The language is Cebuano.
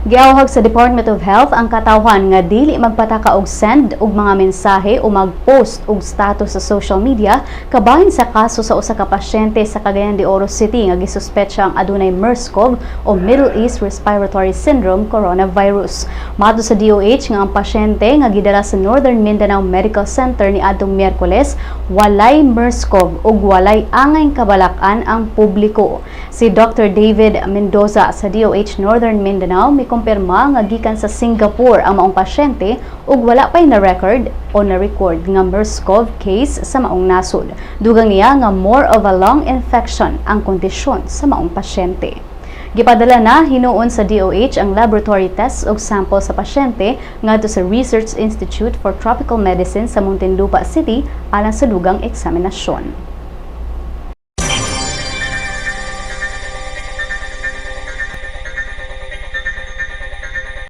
Giawhag sa Department of Health ang katawhan nga dili magpataka og send og mga mensahe o mag-post og status sa social media kabahin sa kaso sa usa ka pasyente sa Cagayan de Oro City nga gisuspetsa ang adunay MERS-CoV o Middle East Respiratory Syndrome coronavirus. Matod sa DOH nga ang pasyente nga gidala sa Northern Mindanao Medical Center ni adtong Miyerkules walay MERS-CoV ug walay angay kabalak-an ang publiko. Si Dr. David Mendoza sa DOH Northern Mindanao mikumpirma nga gikan sa Singapore ang maong pasyente ug wala pay na-record o na-record nga MERS-CoV case sa maong nasod. Dugang niya nga more of a lung infection ang kondisyon sa maong pasyente. Gipadala na hinuon sa DOH ang laboratory tests ug sample sa pasyente ngadto sa Research Institute for Tropical Medicine sa Muntinlupa City alang sa dugang eksaminasyon.